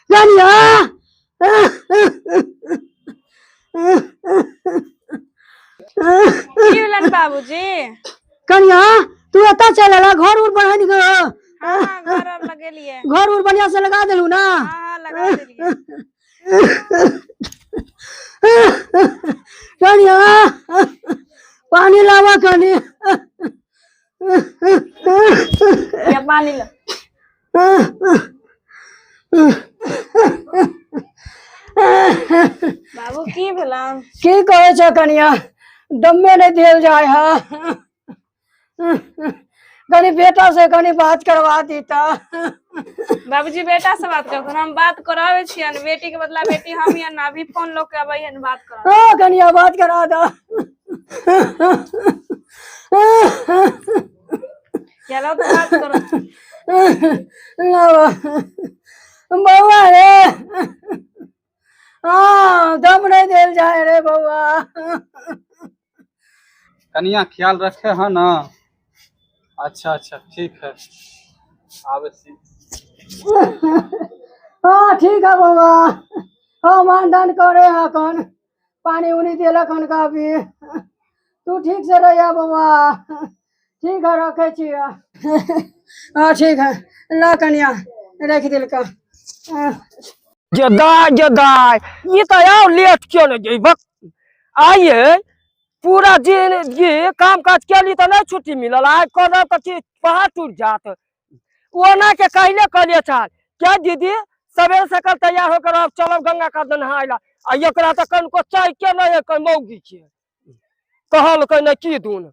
कनिया की भेलन बाबूजी? कनिया तू एतऽ चल एला, घर उर बढ़ा निकल। हाँ, घर और लगेलिए। घर उर बढ़िया से लगा देलू ना? हाँ, लगा देलिए। कनिया पानी लावा कनी। या पानी लो। बाबू की भेलन? की कहै छ कनिया, दम्मे नहीं देल जाय है। कनी बेटा से कनी बात करवा दीता। बाबूजी बेटा से बात करथुन, हम बात करावे छियन, बेटी के बदला बेटी हम हियन, अभी फोन लोग के अबै हन बात करा। हाँ कनिया बात करा दा। चलो तो बात करो। बउआ रे, हाँ दम नहीं देल जाए रे बउआ। कनिया ख्याल रखे है ना? अच्छा अच्छा ठीक है, आवे छी। हाँ ठीक है बउआ। हाँ मान दान करे है कन, पानी उनी देलक हन काफी। तू ठीक से रहिया बउआ। ठीक है रखे छियै। हाँ ठीक है, ला कनिया रख दिलका। जदाय जदाय ये तो आओ लेट क्यों नहीं जेबक? आइए पूरा दिन ये काम काज के लिए तो नहीं छुट्टी मिलल, आइ करब तऽ की पहाड़ टूट जात। ओना के कहले कहलिए चाल क्या दीदी सवेरे सकल तैयार होकर अब चलब गंगा का नहाय ला, आ एकरा तऽ कनको चाय के नहीं है, कन मौगी के कहल कन की दून।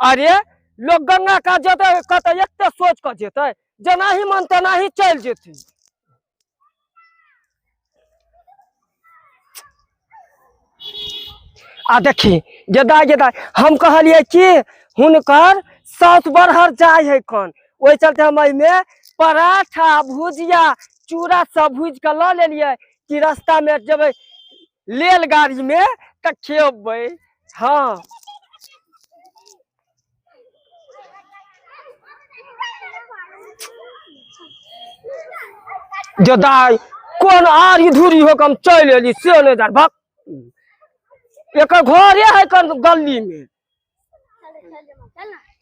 अरे लोग गंगा का जेतै कतऽ एते सोच कऽ जेतै, जेनाही मन तेनाही चलि जेतै। आ देखी जदा जदा हम कहलिए कि हुनकर साउस बरहर जाय है कन, ओहि चलते हम एहिमे पराठा भुजिया चूड़ा सब भूजि कऽ लऽ लेलियै कि रास्ता में जेबै रेल गाड़ी में तऽ खेबै। हाँ जदाय कोन आरी धूरी हो हम चलि एली से नहि जान भक, एकर घरे है कन गली में।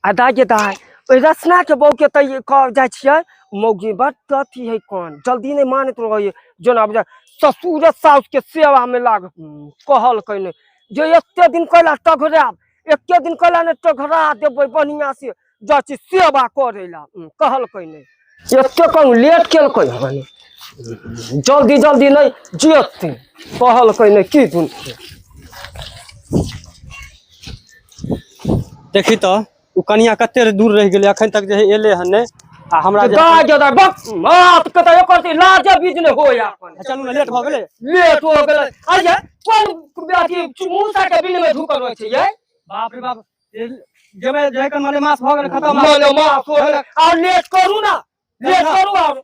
आ दाइ गे दाइ ओहि रसना के बहू के तऽ कह जाइ छियै मौगी बड अथी है कन, जल्दी नहि मानैत रहै, जेना बुझाइ ससुर साउस के सेवा में लाग कहलकै नहि जे एते दिन कैला टघराब, एते दिन कैला नहि टघरा देबै बढ़िया से जाइ छी सेवा करै ला, कहलकै नहि। एते कहूँ लेट केलकै हन, जल्दी जल्दी नहि जेतै कहलकै नहि की दुन। देखी तऽ ओ कनिया कते दूर रहि गेलै, अखन तक जे है एलै हन नहि। आ हमरा जे दाइ दाइ बक मात कतऽ एकर तऽ लाजे बीज नहि होय अपन। चलू ने लेट भऽ गेलै। लेट हो गेलै। आइये कोन अथी मूसा के बिल में ढुकल रहै छै यै? बाप रे बाप, जेबै जे कन मले मास भऽ गेलै खतम। मले मास हो गेलै। आ लेट करू ना, लेट करू आब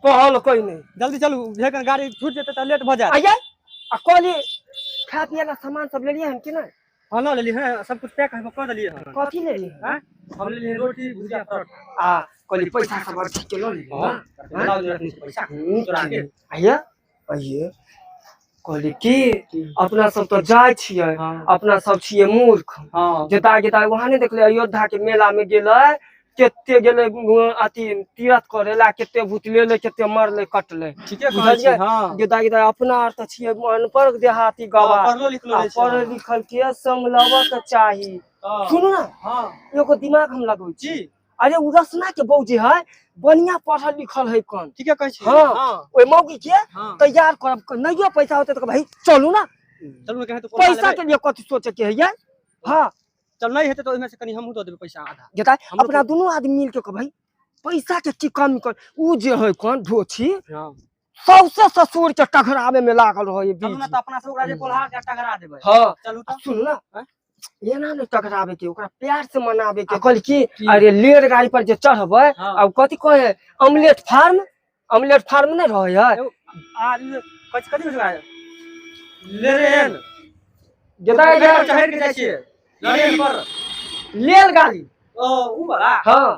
कहलकै नहि। जल्दी चलू, जे कन गाड़ी छूट जेतै तऽ लेट भऽ जायत। आइये आ कहली खाय पियै ला सामान सब लेलियै हन कि नहि? हाँ ना लेलियै हन, सब कुछ पैक कऽ देलियै हन। कथी लेलियै हन? हम लेलियै रोटी भुजिया परोठा। आ कहली पैसा सब ठीक के लऽ लेलियै। हाँ, पैसा चोरा के। आइये आइये कहली कि अपना सब तऽ जाइ छियै, अपना सब छियै मूर्ख। जेता जेता वहाँ नहि देखलियै अयोध्या के मेला में गेलै, कते गेलै अथी तीर्थ करे ला, कते भूत लेलै, कते मरलै कटलै। ठीके कहै छी। हाँ जेता जेता अपना आर तऽ छियै अनपढ़ देहाती गवार, पढ़लो लिखलो नहि छै। पढ़ल लिखल के संग लेबऽ के चाही। सुनू ना, एगो दिमाग हम लगबै छी। अरे उ रसना के बहू जे है बढ़िया पढ़ल लिखल है कन। ठीके कहै छी। हाँ ओहि मौगी के तैयार करब, नहियो पैसा होतै तऽ भाई चलू ना, चलू ना, पैसा के लिए कथी सोचे के है यार। हाँ चल नहीं हेतै तऽ ओहिमे से कनी हमहूँ दऽ देबै पैसा आधा। जेता अपना दुनू आदमी मिल के भाई पैसा के की कमी कर। उ जे है कन ढोछी सौसे ससुर के टघरावे में लागल रहै। चलू ना तऽ अपना सब ओकरा जे कोल्हा के टघरा देबै। हाँ चलू तऽ सुनू ना, एना नहि टघरावे के, ओकरा प्यार से मनावे के। कहली कि अरे लेर गाड़ी पर जे चढ़बै आ कथी कहै अमलेट फार्म, अमलेट फार्म नहि रहै है। आ कथी कथी लेरेन जेता चढ़ि के जाइ छियै लरेन पर लेल गाड़ी ओ उ वाला। हाँ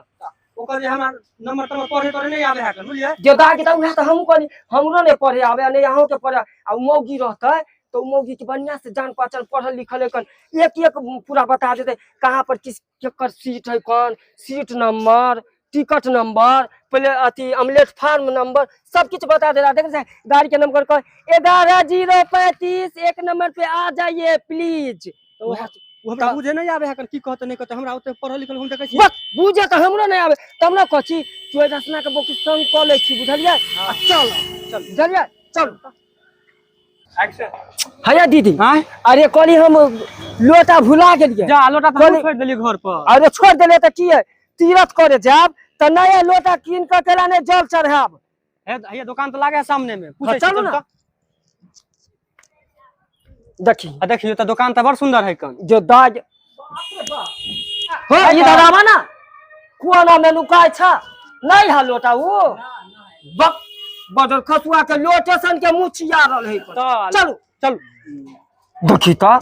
ओकर जे हमरा नंबर तंबर पढ़े तोरे नहीं आवे है कर बुझलिए। जे दाग तऽ उएह तऽ हमहूँ कहली, हमरो नहि पढ़े आवे नहि अहूँ के पढ़े। आ उ मौगी रहतै तऽ उ मौगी के बढ़िया से जान पहचान पढ़ल लिखल है कन, एक एक पूरा बता देतै कहाँ पर किस केकर सीट है, कौन सीट नंबर, टिकट नंबर, पहले अथी प्लेटफार्म नंबर सब किछु बता देला। देख छै गाड़ी के नंबर कह 11035 एक नंबर पे आ जाइए प्लीज। तो ओ हमरा बुझे नहीं आवे है कर की कहते नहीं कहते, हमरा ओते पढ़ल लिखल हम देखै छी। बस बुझे तऽ हमरो नहीं आवे तब ना कहै छी तू रसना के बोकी संग कऽ लै छी बुझलियै। आ चल चल बुझलियै चल। एक्शन। हैया दीदी आँय? अरे कहली हम लोटा भुला गेलियै। जा लोटा तऽ कहली- हम छोड़ि देलियै घर पर। अरे छोड़ देलियै तऽ की है, तीरथ करे जायब तऽ नया लोटा कीन कऽ केला नहि जल चढ़ायब। हे हैया दुकान तऽ लागे है सामने में, पूछै हाँ, छी चलू ना। तऽ। देखी आ देखियौ तऽ दुकान तऽ बड़ सुंदर है कन। जो दाग हाँ इधर आवा ना, कोना में नुकाय छा नहीं है लोटा वो बक बदल खसुआ के लोटे सन के मुँह छिया रहल है। तऽ चलू चलू। देखी तऽ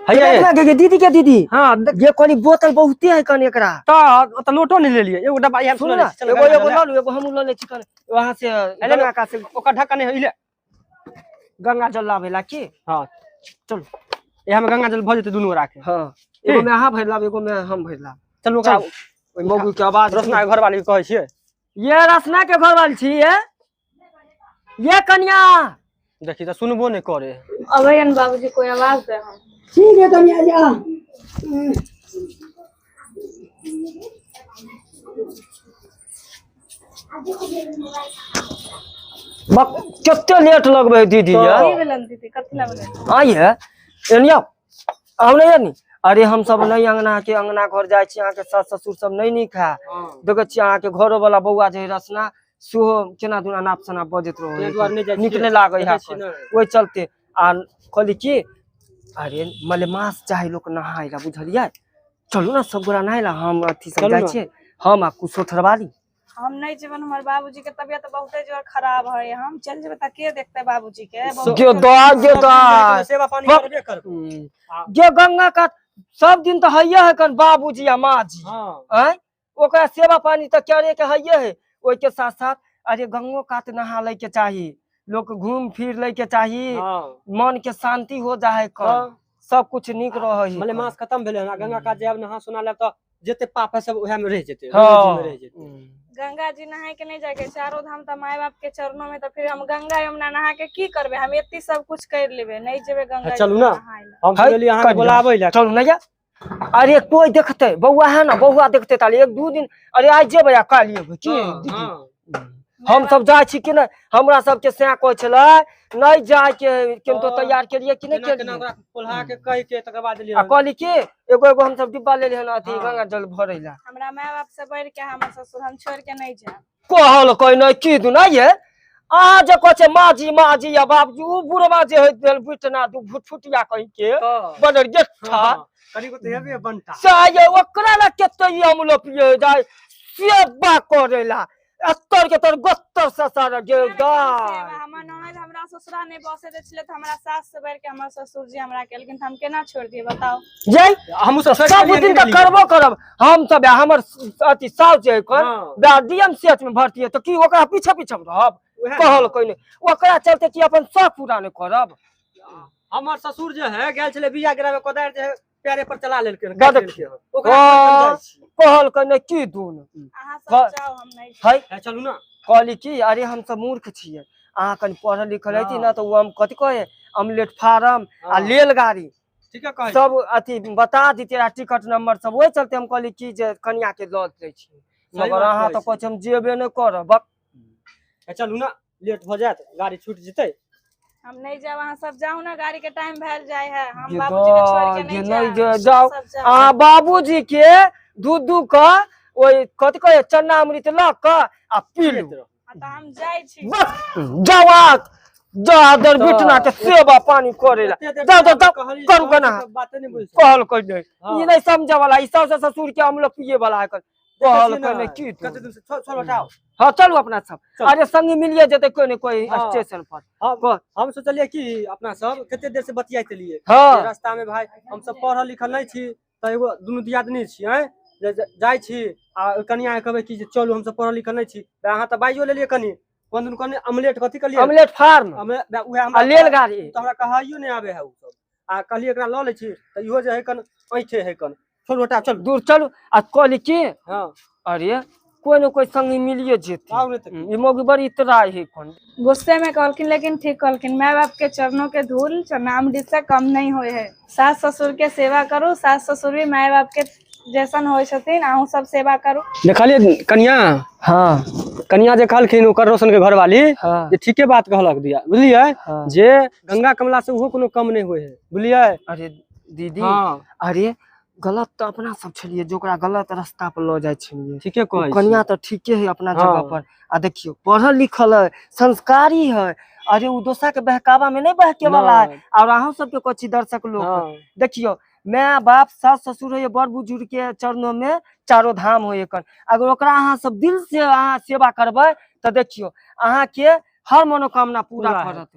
हैया देखना गे दीदी के दीदी हाँ ये कहली बोतल बहुते है कन एकरा। तऽ ओतऽ लोटो नहि लेलियै, एगो डब्बा इएह सुनू ना, चल, एगो एगो लऽ लू, एगो हमहूँ लऽ लै छी कन वहाँ से ले। गंगा का से ओकर ढक्कन नहीं है, ई ले। गंगा जल लाबे ला की। हाँ चलू इएह में गंगा जल भऽ जेतै दुनू गोरा के। हाँ एगो में अहाँ भरि लाब, एगो में हम भरि लाब। चलू ओकरा ओहि मौगी के आवाज रोशना के घरवाली के कहै छियै। ये रसना के घरवाली छी ये, ये कन्या देखी तऽ सुनबो नहि करे। अबै हन बाबूजी कोई आवाज दे हम। ठीक है कन्या जा। कते लेट लगबै है दीदी तऽ- यार। की भेलन दीदी, कथी ला बोले? आइए एनिया आउ नहीं यानी। अरे हम सब नहीं अंगना के अंगना घर जाइ छी, अहाँके सास ससुर सब नहीं नीक है। देखै छी अहाँके घरो वाला बौआ जे है रसना सेहो केना दुना नाप सनाप बजैत ताहि दुआरे नहि रहै, जाइ नीक छियै। नहि लागै है देखै छियै ने। ओहि चलते। आ कहली की अरे मलेमास चाहे लोक नहाय ला बुझलियै, चलू ना सब गोरा नहाय ला, हम अथी सब चलू जाइ ना। छियै, हम आ कुशोथरवाली। हम नहीं जेबन, हमर बाबूजी के तबियत बहुते जोर खराब है, हम चल जेबे त के देखते बाबूजी के? बहुत जे जोर दा जे दा सेवा पानी करबे करबै। जे गंगा का सब दिन तऽ हैये है कन बाबूजी आ माँ जी। हाँ आँय ओकरा सेवा पानी तऽ करे के हैये है, ओहि के साथ साथ अरे गंगो कात नहा लै के चाही, लोक घूम फिर लै के चाही, हाँ मन के शांति हो जा है कन, हाँ। सब कुछ नीक रहै है। मलेमास खत्म भेलै हन, आ गंगा कात जायब नहा सोना लेब तऽ जते पाप है सब उएह में रहि जेतै, हाँ। गंगा जी में रहि जेतै। गंगा जी नहाय के नहीं जाय के, चारो धाम त माय बाप के चरणों में, त फिर हम गंगा यमुना नहा के की करबे? हम एती सब कुछ कर लेबे, नहीं जेबे गंगा जी चलू ना। नहाय ला। हम है, सुनलियै अहाँके कन्या। बोलाबै लए। चलू ना या। अरे कोई देखते बौआ है ना, बौआ देखते ताले एक दू दिन, अरे आइ जेबै आ काल्हि एबै की हाँ, दीदी? हाँ। हम सब जाइ छी कि नहि? हमरा सबके सएह कहै छलै नहि जाय के, किन्तु तैयार केलियै कि नहि केना केना केलियै? ओकरा पोल्हा के कहि के तकर बाद एलियै आ हन। कहली की एगो एगो हम सब डिब्बा लेलियै हन अथी हाँ। गंगा जल भरै ला। हमरा माय बाप से बढ़ के हमर ससुर, हम छोड़ के नहीं जायब। कहल कोई नहि की दू नहि ये, अहाँ जे कहै छै माँ जी माँ जी या बाबूजी, उ बुढ़वा जे होइत भेल बुटना दू फुटफुटिया कहि के तऽ बदर गेठा हाँ, कनिको तऽ हेबे बनता। से ओकरा ला कते ई अमलो पिए जाय सेवा करे ला, एत्तर के तर गोत्तर ससार गे दाय। हमर ननद हमरा ससुरा नहीं बसे दे छलै त हमरा सास से बढ़ के हमर ससुर जी हमरा केलखिन, त हम केना छोड़ दिए बताओ? जय हमहूँ सब छोड़ि सब देलियै, दिन नहि तऽ गेलियै। करबो करब हम सब, हमर अथी साउस जे कर हाँ, डीएमसीएच में भर्ती है तऽ की ओकरा पीछे पीछे रहब? उएह कहल कोई नहि, ओकरा चलते की अपन शौक पूरा नहि करब? हमर ससुर जे है गेल छलै बिया गिरावे, कोदारि जे है पैरे पर चला लेलकै हन, गद- काटि लेलकै हन। ओकरा हम जाइ छी। कहल कोई नहि की दून अहाँ सब हाँ। जाओ, हम नहीं जायब। है हे, चलू ना। कहली की अरे हम सब मूर्ख छियै, अहाँ कनि पढ़ल लिखल हेती ना तऽ ओ हम कथी कहै अमलेट फार्म आ हाँ, रेलगाड़ी ठीके कहै छी। सब अथी बता दितियै आ टिकट नंबर सब, ओहि चलते हम कहली की जे कनिया के लऽ दै छी, सही मगर बात अहाँ कहै तऽ छी। कहै छी हम जेबे नहि करब। बक हे, चलू ना, लेट भऽ जायत, गाड़ी छूटि जेतै। हम नहीं जायब, अहाँ सब जाओ ना, गाड़ी के टाइम भेल जाय है, हम जे बाबूजी के छोड़ के दाय, नहीं जे नहि जायब। जाओ। सब जाओ। अहाँ बाबूजी के दूध दू कऽ ओहि कथी कहै चन्ना अमृत लऽ कऽ आ पी लू। हाँ, त हम जाइ छी। बस जाओ आ जा दर बिटना के सेवा पानी करे ला। एते देर जाओ, जाओ, जाओ, कहलियै, करू कना। बाते नहि बुझै छै। कहल कोई नहीं, हाँ। ई नहीं समझे वाला, ई सबसे ससुर के अमलो पिए वाला है। देखै कहल छियै कोई ने, नहीं की तू। कते दिन से छोड़ हटाओ। हाँ चलू अपना सब, चलू। अरे संगी मिलिए जेते कोई नहीं कोई हाँ। स्टेशन पर। हम सोचलियै कि अपना सब कते देर से बतियाइत एलियै। हाँ जे रास्ता में भाई हम सब पढ़ल लिखल नहीं छी, तऽ एगो दुनू दियादनी छी, आँय जे जाइ छी आ ओहि कनिया के कहबै कि जे चलू, हमसब पढ़ल लिखल नहि छी। बे, अहाँ तऽ बाजियो लेलियै कनि, कोन दिन कनि अमलेट कथी कहलियै? अमलेट फार्म बे, उएह आ हमरा रेलगाड़ी तऽ हमरा कहाइयो नहि आबै है ओ सब। आ कहलियै एकरा लऽ लै छी तऽ इहो जे है कन ऐठे है कन। छोड़ू, हटा, चलू। दूर चलू। आ कहली की, हाँ। अरे कोई न कोई संगी मिलिए जेतै। आउ नहि तऽ की। ई मौगी बड़ी इतराइ है कोन। गुस्से में कहलखिन लेकिन ठीक कहलखिन। माय बाप के चरणों के धूल चरणामृत से कम नहीं होय है। सास ससुर के सेवा करू, सास ससुर भी माय बाप के जैसन होइ छथिन, अहूँ सब सेवा करू। देखलियै कनिया? हाँ। कनिया जे कहलखिन ओकर रोशन के घरवाली, हाँ। जे ठीके बात कहलक दिया, बुझलियै? हाँ। जे गंगा कमला से ओहो कोनो कम नहि होइ है, बुझलियै? अरे दीदी, हाँ। अरे गलत तऽ अपना सब छलियै जे ओकरा गलत रास्ता पर लऽ जाइ छलियै। ठीके कहै छी। कनिया तऽ ठीके है अपना हाँ। जगह पर। आ देखियौ, पढ़ल लिखल है, संस्कारी है। अरे ओ दोसरा के बहकावा में नहीं बहके वाला है। नहि। और अहूँ सबके कहै छी दर्शक लोग, हाँ। देखियौ, माय बाप सास ससुर होइए, बड़ बुजुर्ग के चरणों में चारो धाम होइए। अगर ओकरा अहाँ सब दिल से अहाँ सेवा करबै तऽ देखियौ, अहाँ के हर मनोकामना पूरा पूरा हैत। करत।